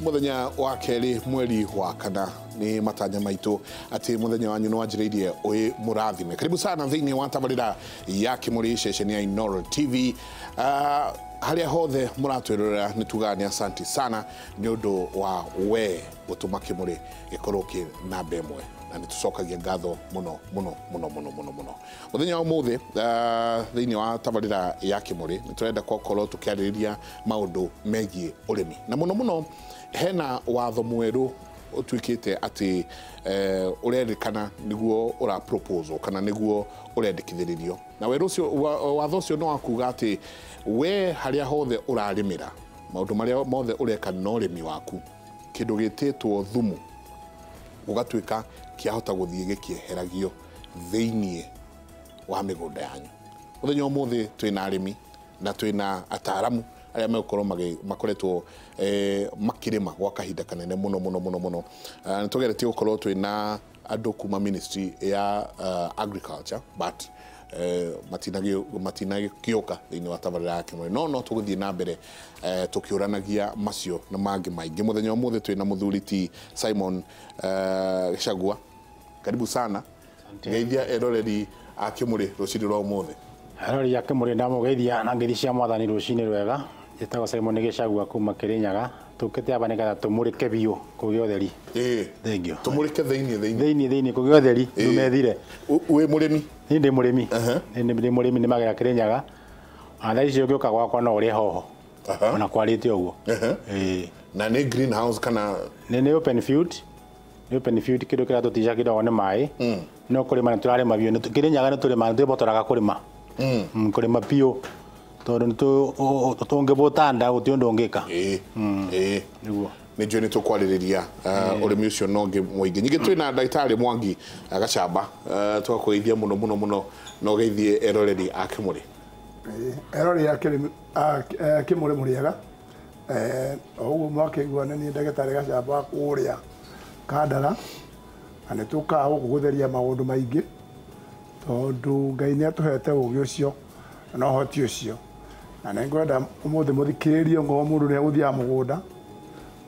Muthenya wa keri mweri wa kana ni matanya maitu ati muthenya wanyu no wanjiriirie wi murathime. Karibu sana thiini wa tabarira ya Kimuri ceceni ya Inooro TV. Haria hothe muratwirorera ni tugaga ni asanti sana ni undu wa we gutuma Kimuri gikorwo ki namba imwe, na nĩ tũcokagia ngatho mũno mũno mũno mũno mũno mũno. Mũthenya wa ũmũthĩ thĩinĩ wa tabarĩra ya Kimuri nĩ tũrenda gũkorwo tũkĩarĩrĩria maũndũ megiĩ ũrĩmi, na mũno mũno hena watho mwerũ ũtuĩkĩte atĩ ũrerĩkana nĩguo ũra proposal kana nĩguo ũrendekithĩrĩrio, na werũ ũcio watho ũcio nĩ wa kuga atĩ we harĩa hothe ũrarĩmĩra maũndũ marĩa mothe ũreka na ũrĩmi waku, kĩndũ gĩtĩtwo thumu ũgatuĩka kĩahota gũthiĩ gĩkĩeheragio thĩiniĩ wa mĩgũnda yanyu. Mũthenya ũmũthĩ twĩna arĩmi na twĩna ataaramu arĩa megũkorwo makoretwo makĩrĩma gwa kahinda kanene mũno mũno mũno mũno. Nĩ tũgeretie gũkorwo twĩna andũ kuma ministry ya agriculture, but matinagĩũka thĩinĩ wa tabarĩra ya Kimuri, no tũgũthiĩ na mbere tũkĩũranagia macio na mangĩ maingĩ. Mũthenya ũmũthĩ twĩna mũthuri ti Simon Gachagua. Karibu sana. Ngeithia eroreri a Kimuri rũcinĩ rwa ũmũthĩ. Eroreri a Kimuri ndamũgeithia na ngeithi cia mwathani rũcinĩ rwega. Njĩtagwo Simon Gachagua kuma Kirinyaga. Tũkĩte aba nĩgetha tũmũrĩke biũ kũgĩa ũtheri. Thank you. Tũmũrĩke thĩinĩ thĩinĩ. Thĩinĩ thĩinĩ kũgĩa ũtheri ndũmethire. Wĩ mũrĩmi? Niĩ ndĩ mũrĩmi. Niĩ ndĩ mũrĩmi, nĩmagĩra Kirinyaga. Na thaa ici ũngĩũka gwakwa no ũrĩe hoho. Ona kwarĩte ũguo. Na nĩ greenhouse kana? Nĩ open field. Nĩ open field, kĩndũ kĩrĩa tũtica kidogo nĩ maĩ. No kũrĩma nĩ tũrarĩma biũ. Kirinyaga nĩ tũrĩma, nĩ twĩbotoraga kũrĩma. Kũrĩma biũ. Tondũ tũngĩbũta nda gũtirĩ ũndũ ũngĩka. Nĩguo. Nĩ njũĩ nĩ tũkwarĩrĩria ũrĩmi ũcio na ũngĩ mũingĩ. Ningĩ twĩna ndagĩtarĩ Mwangi Gachamba, tũgakũgeithia mũno mũno mũno na ũgeithie eroreri a Kimuri. Eroreri a Kimuri mũrĩega. O ũguo mwakĩigua nĩ niĩ ndagĩtarĩ Gachamba kũrĩa Kandara, na nĩ tũkaga gũkũ gũtheria maũndũ maingĩ tondũ Ngai nĩ atũhete ũgĩ ũcio na ũhoti ũcio, na nĩ ngwenda ũmũthĩ mũthikĩrĩrie ngorwo mũndũ nĩ egũthiaga mũgũnda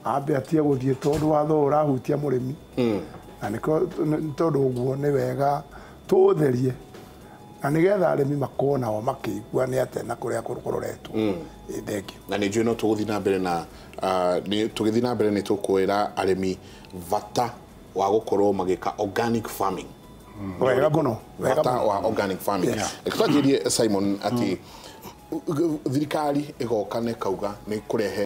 ambe atige gũthiĩ tondũ watho ũrahutia mũrĩmi, na nĩ tondũ ũguo nĩ wega tũũtherie na nĩgetha arĩmi makorwo nao makĩigua nĩ atĩa na kũrĩa kũroretwo. Thank you. Na nĩ njũĩ no tũgũthiĩ na mbere na tũgĩthiĩ na mbere nĩ tũkwĩra arĩmi bata wa gũkorwo magĩka organic farming. Wega mũno. Bata wa organic farming. Reke twanjĩrie Simon atĩ thirikari ĩgoka na ĩkauga nĩ kũrehe